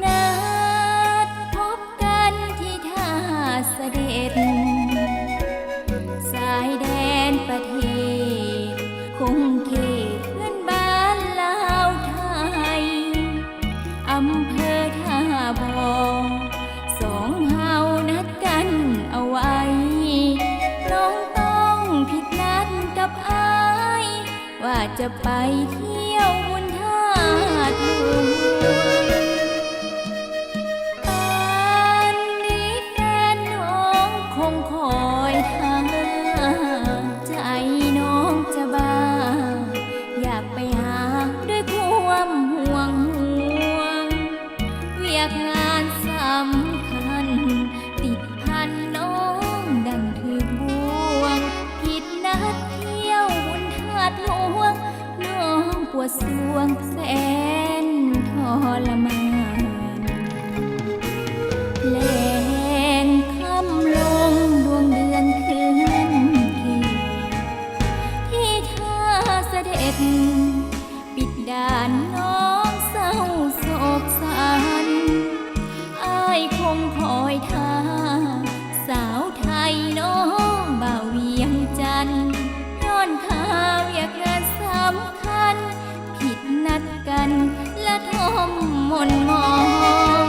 ນັດພົບກັນທີ່ທ່າສະເດັດ ຊາຍແດນປະເທດ ຂົງເຂດເພື່ອນບ້ານລາວໄທ ອຳເພີທ່າບໍ່ ສອງເຮົານັດກັນເອົາໄວ້ ນ້ອງຕ້ອງຜິດນັດກັບອ້າຍ ວ່າຈະໄປທ່ຽວບຸນທາດຫຼວງ ປານນີ້ແຟນນ້ອງຄົງຄອຍທ່າ ໃຈນ້ອງຈະບ້າ ຢາກໄປຫາດ້ວຍຄວາມຫ່ວງຫ່ວງ ວຽກງານສຳຄັນ ຕິດພັນນ້ອງດັ່ງຖືກບ່ວງ ຜິດນັດທ່ຽວບຸນທາດຫຼວງ ນ້ອງປວດສວງແສນທໍລະມານ ແລງຄ່ຳລົງດວງເດືອນເຄື່ອນເຂດ ທີ່ທ່າສະເດັດ ປິດດ່ານນ້ອງເສົ້າໂສກສັນ ອ້າຍຄົງຄອຍທ່າ ສາວໄທນ້ອງບ່າວວຽງຈັນ ຍ້ອນຄາວຽກງານສຳຄັນ ຜິດນັດກັນລະທົມມົນມອງ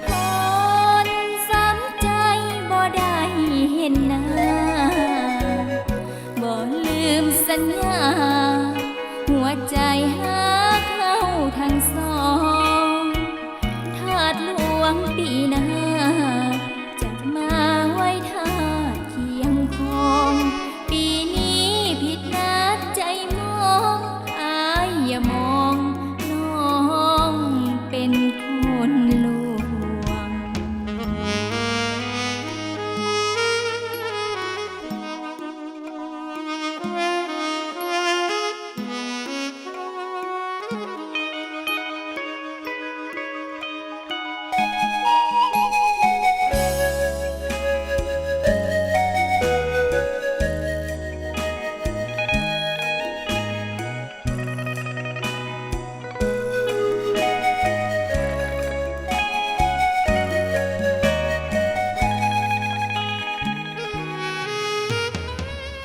ທົນສຳໃຈບໍ່ໄດ້ເຫັນໜ້າ ບໍ່ລືມສັນຍາ ຫົວໃຈຫາເຮົາທັງສອງ ທາດຫຼວງປີໜ້າ ຈະມາໄຫວ້ທາດຄຽງຄອງ ປີນີ້ຜິດນັດໃຈມອງ ອ້າຍຢ່າມອງ ນ້ອງເປັນຄົນລວງ.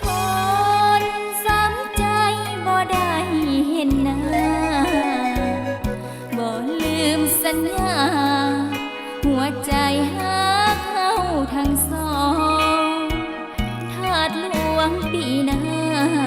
ຄົນສຳໃຈບໍ່ໄດ້ເຫັນໜ້າ ບໍ່ລືມສັນຍາ ຫົວໃຈຫາເຮົາທັງສອງ ທາດຫຼວງປີໜ້າ